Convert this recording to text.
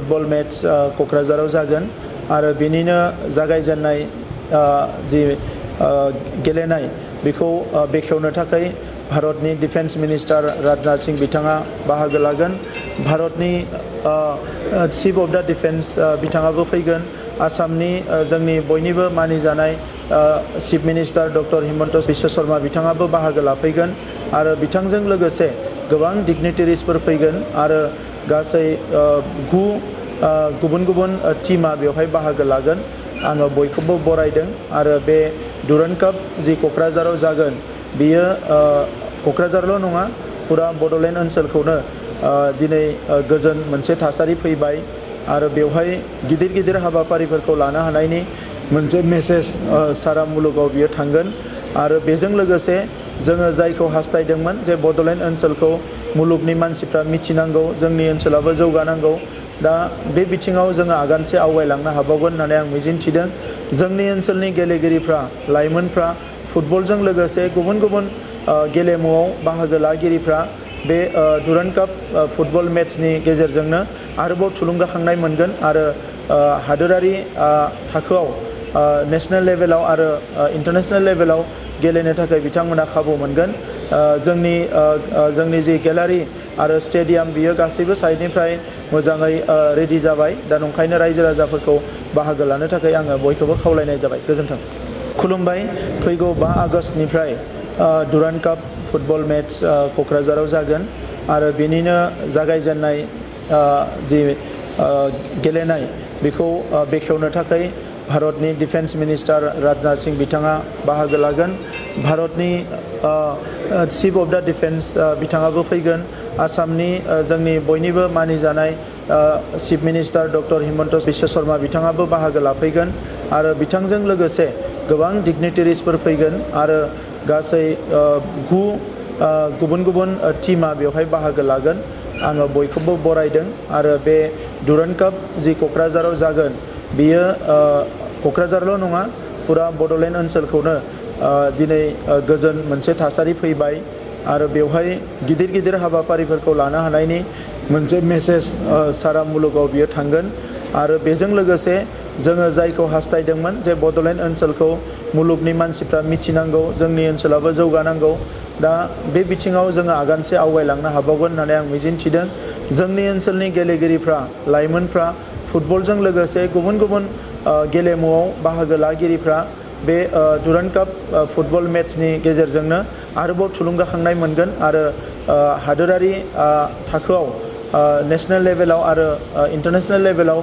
Football match कक्राझाराव जागोन आरो बेनिनो जागायजेननाय जि गेलेनाय बेखौ बेखेवनो थाखाय भारतनि डिफेन्स मिनिस्टार राजनाथ सिंह बिथाङा बाहागो लागोन। भारतनि चीफ अफ द डिफेन्स बिथाङाबो फैगोन। आसामनि जोंनि बयनिबो मानिजानाय chief minister doctor Himanta Biswa Sarma बिथाङाबो बाहागो लाफैगोन आरो बिथांजों लोगोसे गोबां डिग्निटारिसफोर फैगोन आरो गासै 9 गुबुन गुबुन टीमा बेवहाय बाहागो लागोन। आङो बयखौबो बरायदों आरो बे डुरान्ड काप जि कक्राझाराव जागोन बियो कक्राझारल' नङा पुरा बड'लेण्ड ओनसोलखौनो दिनै गोजोन मोनसे थासारि फैबाय आरो बेवहाय गिदिर गिदिर हाबाफारिफोरखौ लानो हानायनि मोनसे मेसेज सारा मुलुगाव बियो थांगोन आरो बेजों लोगोसे जोङो जायखौ हास्थायदोंमोन जे बड'लेण्ड ओनसोलखौ मुलुगनि मानसिफ्रा मिथिनांगौ, जोंनि ओनसोलाबो जौगानांगौ। दा बे बिथिङाव जोङो आगानसे आवगायलांनो हाबावगोन होननानै आं मिजिंथिदों। जोंनि ओनसोलनि गेलेगिरिफ्रा, लाइमोनफ्रा फुटबलजों लोगोसे गुबुन गुबुन गेलेमुआव बाहागो लागिरिफ्रा बे डुरान्ड काप फुटबल मेचनि गेजेरजोंनो आरोबाव थुलुंगाखांनाय मोनगोन आरो हादोरारि थाखोआव नेशनेल लेभेलाव आरो इन्टारनेशनेल लेभेलाव गेलेनो थाखाय बिथांमोना खाबु मोनगोन। जोंनि जि गेलारि आरो स्टेडियाम बियो गासैबो साइडनिफ्राय मोजाङै रेडि जाबाय। दा नंखायनो रायजो राजाफोरखौ बाहागो लानो थाखाय आङो बयखौबो खावलायनाय जाबाय। गोजोन्थों। खुलुमबाय। फैगौ 5 आगस्टनिफ्राय डुरान्ड काप फुटबल मैच कक्राझाराव जागोन आरो बेनिनो जागायजेननाय जि गेलेनाय बेखौ बेखेवनो थाखाय भारतनि डिफेन्स मिनिस्टार राजनाथ सिंह बिथाङा बाहागो लागोन। भारतनि चीफ अफ द डिफेन्स बिथाङाबो फैगोन। आसामनि जोंनि बयनिबो मानिजानाय chief minister doctor Himanta Biswa Sarma बिथाङाबो बाहागो लाफैगोन आरो बिथांजों लोगोसे गोबां डिग्निटारिसफोर फैगोन आरो गासै 9 गुबुन गुबुन टीमा बेवहाय बाहागो लागोन। आङो बयखौबो बरायदों आरो बे डुरान्ड काप जि कक्राझाराव जागोन बियो कक्राझारल' नङा पुरा बड'लेण्ड ओनसोलखौनो दिनै गोजोन मोनसे थासारि फैबाय आरो बेवहाय गिदिर गिदिर हाबाफारिफोरखौ लानो हानायनि मोनसे मेसेज सारा मुलुगाव बियो थांगोन आरो बेजों लोगोसे जोङो जायखौ हास्थायदोंमोन जे बड'लेण्ड ओनसोलखौ मुलुगनि मानसिफ्रा मिथिनांगौ, जोंनि ओनसोलाबो जौगानांगौ। दा बे बिथिङाव जोङो आगानसे आवगायलांनो हाबावगोन होननानै आं मिजिंथिदों। जोंनि ओनसोलनि गेलेगिरिफ्रा, लाइमोनफ्रा फुटबलजों लोगोसे गुबुन गुबुन गेलेमुआव बाहागो लागिरिफ्रा बे डुरान्ड काप फुटबल मेचनि गेजेरजोंनो आरोबाव थुलुंगाखांनाय मोनगोन आरो हादोरारि थाखोआव नेशनेल लेभेलाव आरो इन्टारनेशनेल लेभेलाव